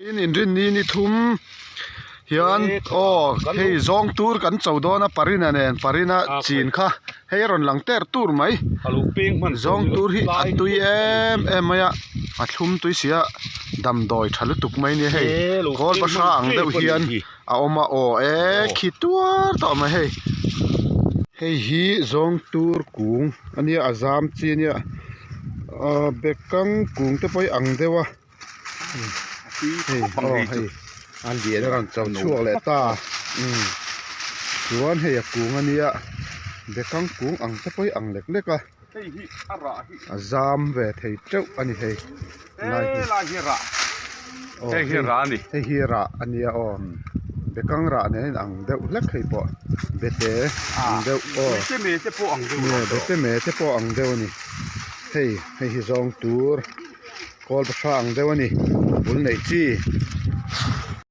In inrinni ni thum hian aw hei zawng tur kan cho dawn a parina nen parina chin kha hei a rawn lang ter tur mai zawng tur hi a tui em em mai a a thlum tui si a damdawi tha lutuk mai nia hei kawl bahra ang deuh hian a awm a aw e khi tuar tawh mai hei. Hei hi zawng tur kung a nia a zam chi a nia ahh bekang kung te pawh hi ang deuh a. Hei aw hei a lian a rawn cho chhuak leh ta umm chuan hei a kung a nia bekang kung ang te pawh hi ang lek lek a a zam ve thei teuh a ni hei lai hi aw hei hi rah a nia aw bekang rah nen a inang deuh hlek hei pawh bete ang deuh aw bete me te pawh ang deuh a ni hei hei hi zawng tur. Kawl pahra ang deuh a ni, a bul neih chi.